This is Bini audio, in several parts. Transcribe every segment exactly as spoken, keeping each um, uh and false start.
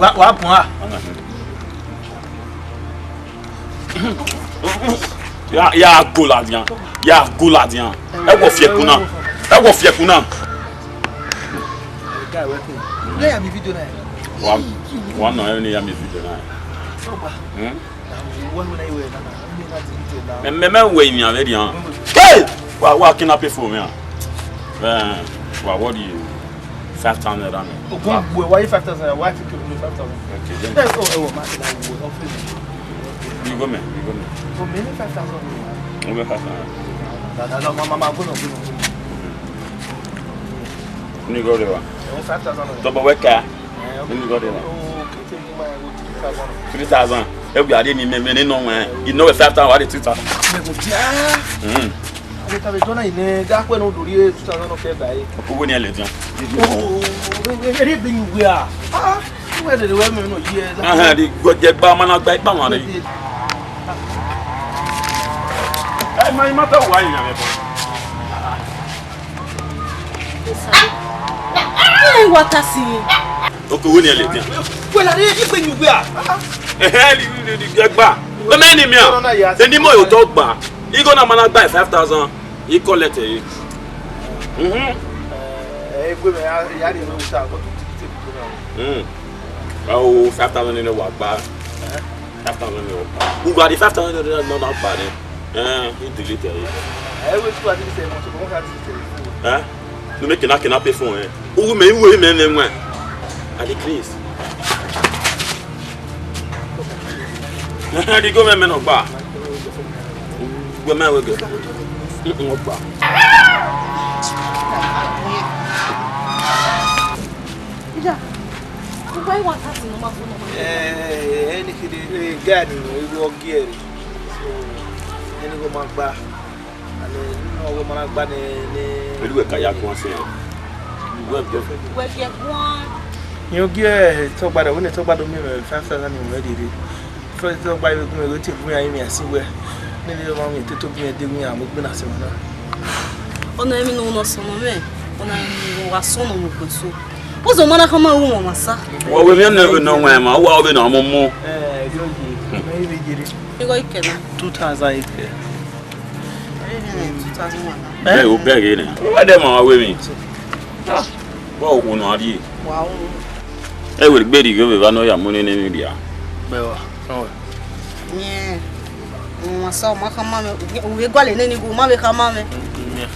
Wa, wa bun a. Ya, ya go ladian. Ya go ladian. Ẹ wọ fi ẹkun na. Ẹ wọ fi ẹkun na. Guy, welcome. Play am video na. Wa, wa nọ ẹ ni ya mi video na. Sọgba. Hmm? Mẹ, mẹ, mẹ wẹ inian vbe rian. Hey! Wa, wa kidnap phone mẹ a. Eh, wa, what do you? Five thousand naira mẹ. Ogun gbe wa ye five thousand naira, wa ti kiri five thousand. Okay, then. Yes, oh, oh, ma, ma, wo, office. You go, man, you go, man. Oh, me ni five thousand naira. You go five thousand. Da, da, da, ma, ma, ma, go no, go no, go no. Ni go de wa. Eh, five thousand naira. Double worker. Eh, okay. Ni go de wa. Oh, okay, take my, go three thousand. Three thousand. E gbe ade ni me, me ni no wen. You know five thousand, wa de three thousand. Me go dia. Mm. Ẹ ta vbe dọna ine, ga kue ne u do rhie two thousand nọ kẹ ba ẹre. Uwu ni ẹlẹdian. Oh, ẹ rhie egbe yin uwẹ a. Ah, uwẹ dede wẹ mẹ nọ ye la. Ahan, di gọjẹ gba ma na gba ikpa wan re. Ẹ ma, ma ta wa yin ẹ bọ. Ẹ wa ta si. Oke, uwu ni ẹlẹdian. Wẹ la rhie egbe yin uwẹ a. Ẹhẹ, di, di, di, di, gba. Mẹ, mẹ ni mia. Eni mo yo tọ gba. Igho na ma na gba five thousand. I collect e. Mhm. Eh, egbe mẹ ya, ya rhie ne u ta, but u ti take it now. Mm. Oh, five thousand ni wa gba. Eh? Five thousand ni wa gba. U gba the five thousand ni na gba ni. Eh, I delete e. Eh, we tu ati se mo so mo ka delete. Eh? No make na kena pay phone eh. U me, u me me me. I dey craze. Di go mẹ, mẹ nọ gba. Wẹ mẹ wẹ gẹ. Mm, mm, gba. Ida, u gba iwa ta si ne u ma fo nọ. Eh, ẹni kede, eh, guy ni igho ọ gie ẹre. So, ẹni igho ma gba. Elu wẹ ka ya guan sẹ. Wẹ gẹ. Wẹ gẹ guan. Irẹn gie tọgba da, wẹ ne tọgba do miẹn mwẹ five thousand ni mwẹ dede. First tọgba vbe gun mwẹ, wẹ te gun ya mwẹ asi wẹ. Ne de ma mwẹ te to gun ya de gun ya mo gbe na sẹ na. Ọna emwi ne ọ sọnọ mwẹ, ọna emwi ne ọ gha sọnọ mwẹ ukpẹ so. Uzọ ma na khama ru mwẹ masa. Wa wẹ mwẹ ne nọ mwẹ ma, wa wẹ nọ mo mo. Eh, yo ye. Me ive jere. Igho ikẹ na. Two thousand ikẹ. Bẹghe, o bẹghe nẹ. Wẹ dẹ ma wa wẹ emwi. Wa okhuo nọ a rrie. Wa ru. Ẹ wẹ gbe rhie igho vbe evba ne ọ ya mu nene emwi rria. Bẹghe wa, ọ wẹ. Yẹn, u ma sa, u ma khama mwẹ, u vbe gualọ nene igho, u ma vbe khama mwẹ. Yẹn.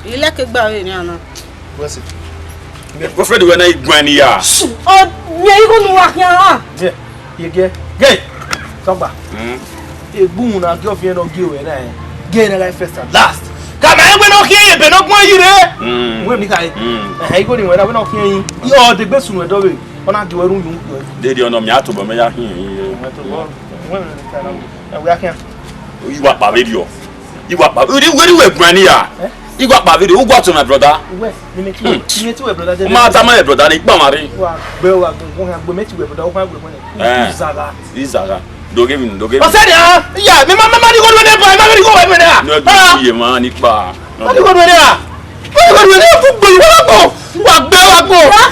I like egbe avbe nian na. What's it? Girlfriend wẹ na i guan ni ya. Ọ, miẹn igho ne uwa khian ra. Ye, ye gẹ. Gẹ. Tọgba. Mm. Egbe uhunmwu na gie ọviẹn ne ọ gie ruẹ na, gie na like first and last. Ka ma egbe ne ọ khian ye ebe ne ọ guan yi rre. Mm. Wẹ mi ka ye. Mm. Ẹhẹn, igho ni wẹ na, wẹ ne ọ khian yi. Ọ degbe sunu ẹdọ vbe. Ọ na gie ruẹ rhunmwuda. Dede ọnọ mi a tobọ mẹ ya khian yi. Wẹ a khian. I wa kpa vberriọ. I wa kpa, where you were born here? Eh? I wa kpa vberriọ, who got to my brother? Where? You meet you, you meet your brother. Ma ta my brother ni kpa mare. Wa gbe, wa gbe, wa gbe, meet your brother, wa gbe. Eh. Izaga. Izaga. Do give him, do give him. Ọsẹ ni a, iya, mi ma, ma, ma ni go do ne boy, ma ni go do ne. No, do ye ma ni kpa. Ma ni go do ne a. Wẹ gha wẹ ne ẹkugbe wa gbo, wa gbe wa gbo. Ah!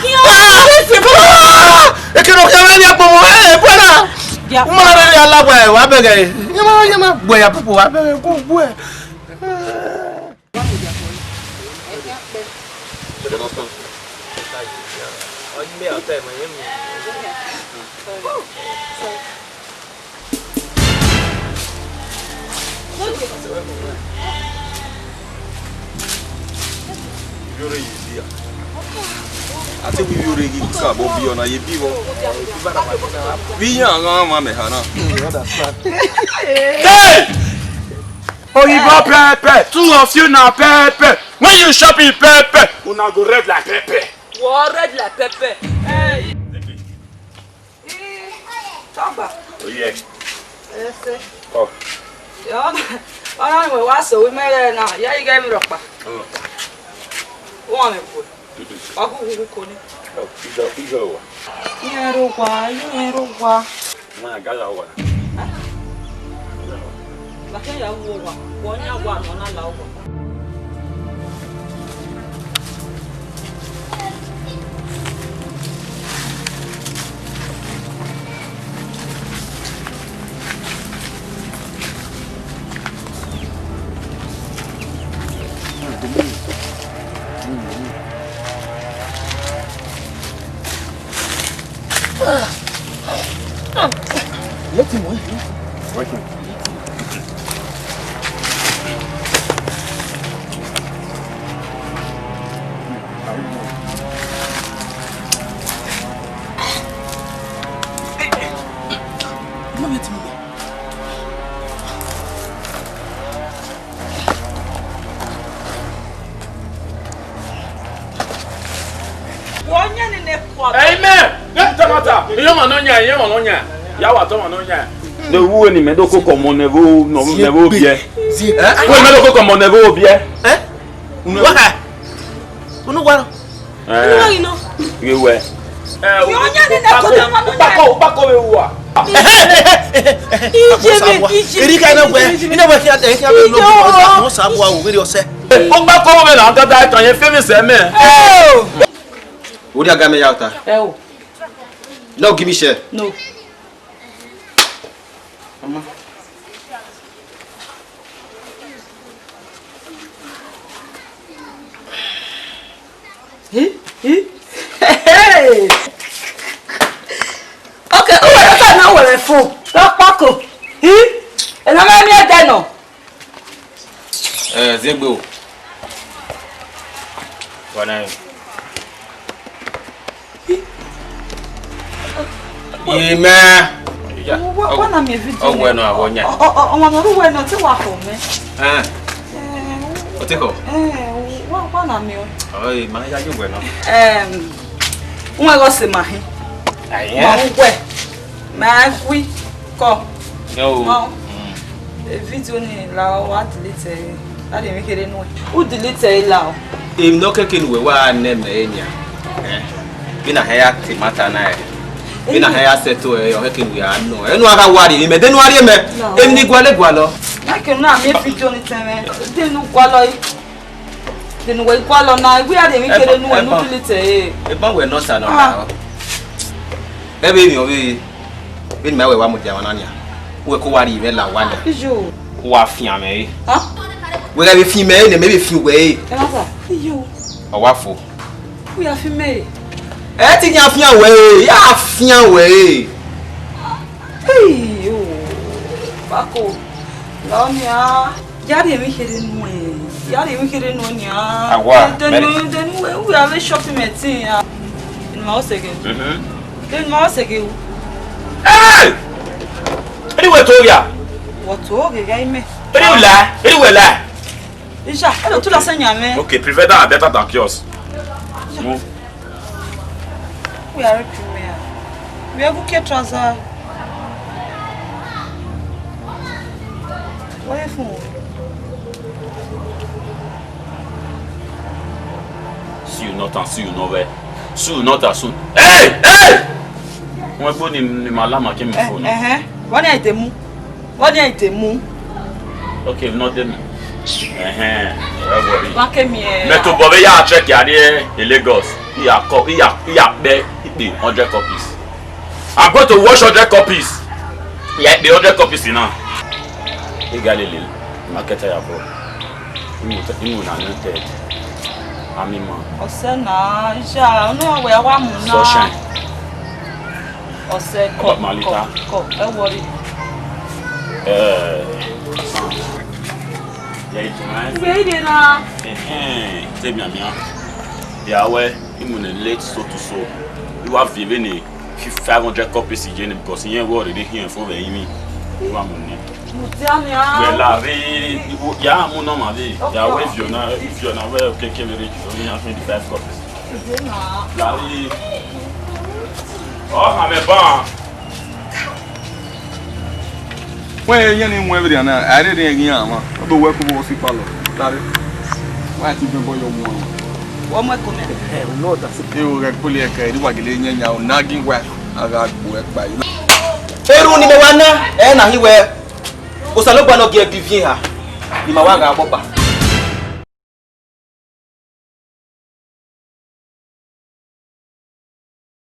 Ah! Ekene okhian mwẹ ni agbọn mwẹ, eh, brother. Ya. Ma rẹ ya la wa, wa bẹghe. Ya ma, ya ma gbe ya pupu, wa bẹghe, gbo gbo. A te wẹ ivbiorre ghi ka obọ biẹ ọna ye bi vbọ. Vbe iran gha mwa mẹ ha na. Hey! Oyibo pepper, two of you na pepper. When you shopping pepper, una go red like pepper. Wọ red like pepper. Hey. Tọgba. Oye. Ese. Ọ. Ọna, ọna ni wẹ wa so wẹ mẹ rẹ na, ya ighe emwi rhọkpa. Ọ. Wọn mẹ kue. Wa gu gu gu ko ni. Ọ, ijo, ijo wa. Iye ro wa, iye ro wa. Ma ga la wa. Ba ke ya wo wa. Wo nya wa no na la wa. Amen. Ne tamata. Iye ọmwa nọ yan, iye ọmwa nọ yan. Ya wa tọmwa nọ yan. Ne uwu ni mẹ do koko ọmọ ne vbo, ne vbo biẹ. Wẹ mẹ do koko ọmọ ne vbo biẹ. Eh? Wa ha. Unu wa. Eh. Unu wa ino. Iye wẹ. Eh, ọmwa nọ yan. Kpako, kpako vbe uwa. Ije me, ije. Erika ina wẹ, ina wẹ kia, kia be lo. Mo sa bu awu vbe ọsẹ. Ọgbakọ vbe na gada kan ye famous eme. Oh! Odi aga me ya ota. Eh, oh. No, give me share. No. Mama. Hi, hi. Hey! Okay, who will come now with a phone? Rock Paco. Hi? And how many are there now? Eh, Zegbe o. Wa na. Ye mẹ. Wa, wa na miẹn video. Ọ wẹ nọ, a wẹ ọyan. Ọ, ọ, ọ, ọmwa ne ọ rre uwẹ nọ, te wa kọ mẹ. Eh. Eh, o te kọ? Eh, wa, wa na miẹn. Ọ, eh, ma ya ye wẹ nọ. Em, wọn gọ se ma hin. Aye. Ma wẹ. Ma gui kọ. Yo. Ma. Mm. E video ni la, wa delete ẹre. A de mi kherhe nuẹn. U delete ẹre la o. Emwi ne ọ kẹke ne uwẹ wa nẹ mẹ nia. Eh. Vbene a hẹ ya te matter na ẹre. Vbene a hẹ ya settle ẹre, ọ hẹ ke ne uwẹ a nọ. Enu a gha wa rhie mẹ, de enu a rhie mẹ. No. Emwi ni gualọ gualọ. Na ke na mi video ni tẹn mẹ. De enu gualọ yi. De enu wẹ gualọ na, iwe a de mi kherhe nuẹn, u delete ẹre. Ebọ wẹ nọ sa nọ na. Ẹ vbe emwi ọ vbe. Vbene ma wẹ wa mudia mwa na nia, wẹ ko wa rhie mwẹ la owa nia. Iyo. Wa fian mwẹ re. Hàn? Wẹ gha vbe fian mwẹ re, ne mẹ vbe fian uwẹ re. Ẹ ma sa. Iyo. Ọ wa fo. Wẹ ya fian mwẹ re. Ẹ te yan fian wẹ re, ya fian wẹ re. Iyo. Bako. Lọ nia. Ya rhie emwi kherhe nuẹn, ya rhie emwi kherhe nuẹn nia. Awa, de mẹ nu, de nu, we, we are very shopping machine, ah. Inu ma o sege. Mhm. De inu ma o sege o. Hey! Eni wẹ to gha? Wọ to ghe gha ime. Eni u la, eni wẹ la? Isha, I don't tell us any, man. Okay, prevent that better than cures. Move. We are premier. We are good trouser. What if you? See you not and see you nowhere. See you not as soon. Hey! Hey! Wọ́n gbọ́ ni, ni màá lámà kí mi fò ní. Eh, eh, eh. Wọ́n ní àìtẹ̀mú. Wọ́n ní àìtẹ̀mú. Okay, not them. Eh, eh. Don't worry. Wọ́n ké mi ẹ̀. Mẹ to bọ vbe ya check ya ni e Lagos. Iya kọ, iya, iya pẹ ipe hundred copies. I'm going to wash hundred copies. Ya ipe hundred copies now. Iga lele, market ya bro. Imu, imu na anointed. Ami ma. Ọsẹ na, Isha, ọnọ wẹ wa mu na. Sunshine. Ọsẹ kọ, Malika. Kọ, kọ, ẹ wọrẹ. Eh. Yeah, it's nice. Where you dey na? Eh, eh, tell me, Amia. Yeah, well, imu na late so to so. You have the venue. Fi five hundred copies je ni, because iran wẹ ọ rhirhi khian fo vbe ẹrinmwi. Wa mu ni. Mudia nia. Wẹ la vbe, ya mu nọ ma vbe. Okay. Ya wẹ iviọ na, iviọ na wẹ okeke vbe rre, so iran twenty-five copies. Mudia na. La vbe. Ọ, amẹ ban. Wẹ, iran ni mu ẹvbo na, a rherhe iran ghi iran mwa. Ọ do wẹ ko vbe si palọ. Tare. Wa ti bẹ bọ yọ mu ọmwa. Wọ mu ẹko mẹ. Ẹ, u nọ ọta. E o ghẹ kpoli ẹkẹ, erriọ wa gele yan yan, u nagging wife, a gha gbe ẹkpa yi. Erhunmwu ne imẹ wa na, ẹ na hin wẹ, Osanobua ne ọ gie ẹgbẹe ivbi eha, ne ima wa gha ọkpa.